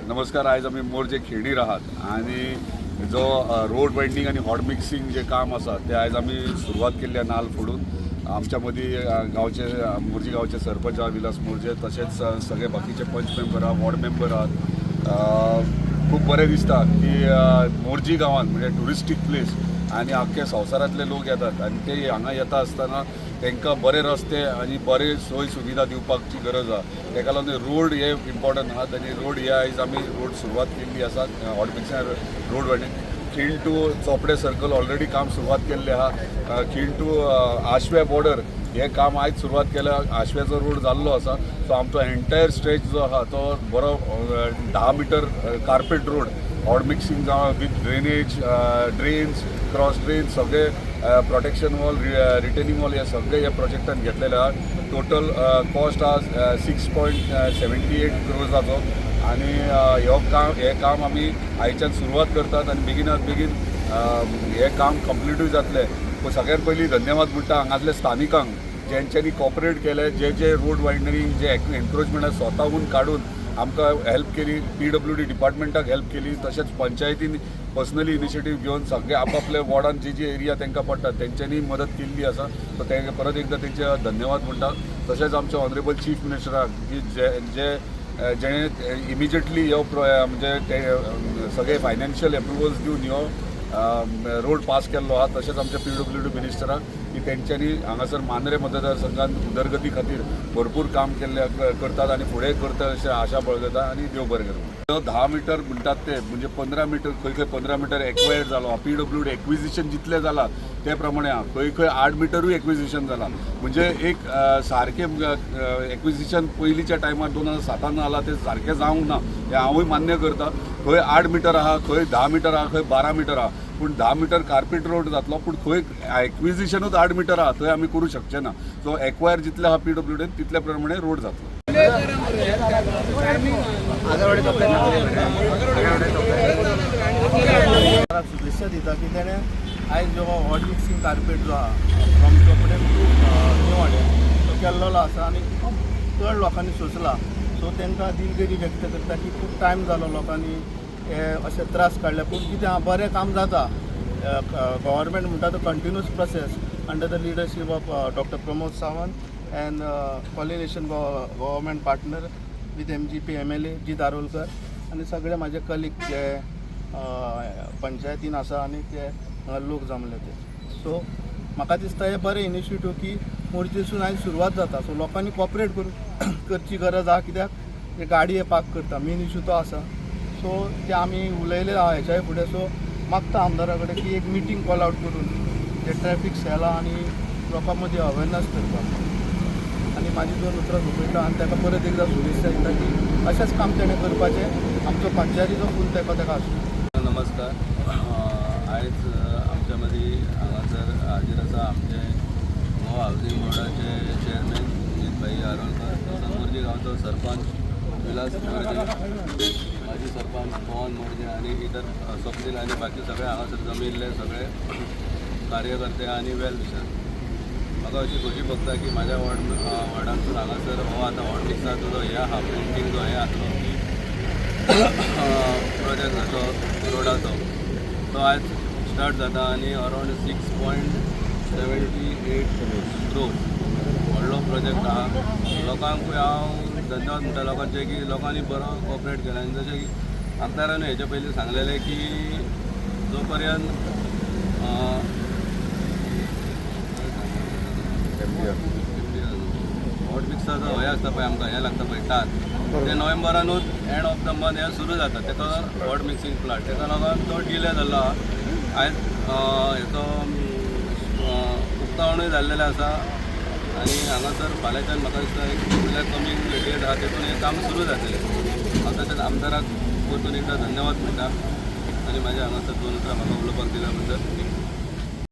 नमस्कार. आयज आमी मोरजे खेणीर आहात आनी जो रोड वायडनींग आनी हॉट मिक्सिंग जे काम आसा ते आयज आमी सुरवात केल्ली आहा नाल फोडून. आमच्या मदीं गांवचे मोरजी गांवचे सरपंच आहा विलास मोरजे, तशेंच सगळे बाकीचे पंच मेंबर आहा, वॉर्ड मेंबर आहात. खूब बरें दिसता की मोरजी गांवांत म्हणजे ट्युरिस्टीक प्लेस आनी आख्खे संवसारांतले लोक येतात आनी ते हांगा येता आसतना तांकां बरे रस्ते आनी बरे सोय सुविधा दिवपाची गरज आहा. ताका लागून रोड हे इम्पॉर्टंट आहात आनी रोड हे आयज आमी रोड सुरवात केल्ली आसा. हॉट मिक्सिंग रोड वायडनींग, खीण टू चोपडे सर्कल ऑलरेडी काम सुरवात केल्लें आहा. खीण टू आशव्या बॉर्डर हें काम आयज सुरवात केल्या. आशव्याचो रोड जाल्लो आसा. सो आमचो एंटायर स्ट्रेच जो आहा तो बरो 10 metre carpet road, hot mixing जावं, with drainage, drains, cross drain सगळे, प्रोटेक्शन वॉल, रिटेनिंग वॉल हे सगळे ह्या प्रोजेक्टान घेतलेले आहा. टोटल कॉस्ट आहा 6.78 क्रोर्साचो आनी ह्यो काम हें काम आमी आयच्यान सुरवात करतात आनी बेगिनात बेगीन हें काम कंप्लिटूय जातलें. पूण सगळ्यात पयलीं धन्यवाद म्हणटा हांगासल्या स्थानिकांक, जेंच्यांनी कॉपरेट केलें, जे जे रोड वायडनिंग जे एन्क्रोचमेंट स्वताहून काडून आमकां हेल्प केली, पीडब्ल्यूडी डिपार्टमेंटाक हेल्प केली, तशेंच पंचायतीन पर्सनली इनिशिएटीव घेवन सगळे आपापल्या वॉर्डान जी जी एरिया तांकां पडटा तेंच्यांनी मदत केल्ली आसा. सो ते परत एकदां तेंचे धन्यवाद म्हणटा. तशेंच आमचे ऑनरेबल चीफ मिनिस्टराक की जे जे जेणे इमिजिएटली ह्यो म्हणजे ते सगळे फायनान्शियल एप्रुवल्स दिवन ह्यो रोड पास केल्लो आहा. तशेंच आमच्या पीडब्ल्यूडी मिनिस्टराक की तेंच्यांनी हांगासर मांद्रे मतदारसंघात उदरगती खातीर भरपूर काम केल्ले करतात आनी फुडें करता अशें आशा बाळगता आनी देव बरें करूं. 10 मिटर म्हणटात ते म्हणजे 15 मिटर, खंय खंय 15 मिटर एक्वायर्ड जालो. पीडब्ल्यूडी एक्विजिशन जितलें जालां ते प्रमाणे आहा. खंय खंय 8 मिटरूय एक्विजिशन जालां. म्हणजे एक सारकें एक्विजिशन पयलींच्या टायमार 2007न आलां तें सारकें जावंक ना हें हांवूय मान्य करता. खंय 8 मिटर आहा, खंय 10 मिटर आहा, खंय 12 मिटर आहा. पूण 10 मिटर कार्पेट रोड जातलो, पूण खंय एक्विजिशनूच 8 मिटर आहा थंय आमी करूं शकचे ना. सो एक्वायर जितले आहा पीडब्ल्यूडी तितले प्रमाणे रोड जातलो. आगरवाडी चोपडे. शुभेच्छा दिता की तेणें आयज जो हॉट मिक्सिंग कार्पेट जो आहा फ्रॉम चोपडे टू निवाडे तो केल्लो आसा आनी खूब चड लोकांनी सोंसला. सो तांकां दिलगिरी व्यक्त करता की खूब टायम जालो लोकांनी हे अशे त्रास काडले, पूण कितें आहा, बरें काम जाता. गव्हर्मेंट म्हणटा तो continuous process under the leadership of Doctor Pramod Sawant and coalition government partner with MGP MLA G Darolkar आनी सगळे म्हाजे कलीग जे पंचायतीन आसा आनी ते हांगा लोक जमले ते. सो म्हाका दिसता हे बरें इनिशिएटीव की मोरजेसून आयज सुरवात जाता. सो लोकांनी कॉपरेट करून करची गरज आहा, कित्याक ते गाडी हे पार्क करता, मेन इशू तो आसा. सो ते आमी उलयले आहा हेच्याय फुडें. सो मागता आमदारा कडेन की एक मिटींग कॉल आवट करून ते ट्रॅफीक सेला आनी लोकां मदीं अवेरनस करपाक आनी म्हाजी दोन उतरां सोंपयता आनी ताका परत एकदां शुभेच्छा दिता की अशेंच काम तेणें करपाचें. आमचो पंचायतीचो फूल तेंको ताका आसूं. नमस्कार. आयज आमच्या मदीं हांगासर हाजीर आसा आमचे गोवा हावजींग बोर्डाचे चेअरमॅन भाई आरोलकर, तसोच मोरजी गांवचो सरपंच विलास मोरजे, माजी सरपंच पवन मोरजे आनी इतर स्वप्नील आनी बाकी सगळे हांगासर जमिल्ले सगळे कार्यकर्ते आनी वेल विशर. म्हाका अशी खोशी भोगता की म्हाज्या वॉर्डांतसून हांगासर हो आतां हॉट मिक्साचो जो हे आहा, पेंटींग जो हे आसलो की प्रोजेक्ट जाचो रोडाचो, तो आयज स्टार्ट जाता आनी around 6.78 crore व्हडलो प्रोजेक्ट आहा. लोकांकूय हांव धन्यवाद म्हणटा लोकांचे की लोकांनी बरो कॉपरेट केला. आनी जशें की आमदारानूय हेच्या पयलीं सांगलेलें की जो पर्यंत हॉट मिक्साचो हें आसता पळय, आमकां हें लागता पळय टार, ते नोव्हेंबरानूच एंड ऑफ the month हें सुरू जाता तेका हॉट मिक्सिंग प्लांट. तेका लागून तो डिले जाल्लो आहा. आयज हेचो उक्तावणूय जाल्लेलें आसा आनी हांगासर फाल्यांच्यान म्हाका दिसता एक फुडल्या कमींग डेट आहा तेतून हें काम सुरू जातलें. हांव तशेंच आमदाराक परतून एकदां धन्यवाद म्हणटा आनी म्हाज्या हांगासर दोन उतरां म्हाका उलोवपाक दिल्या बद्दल. Thank you.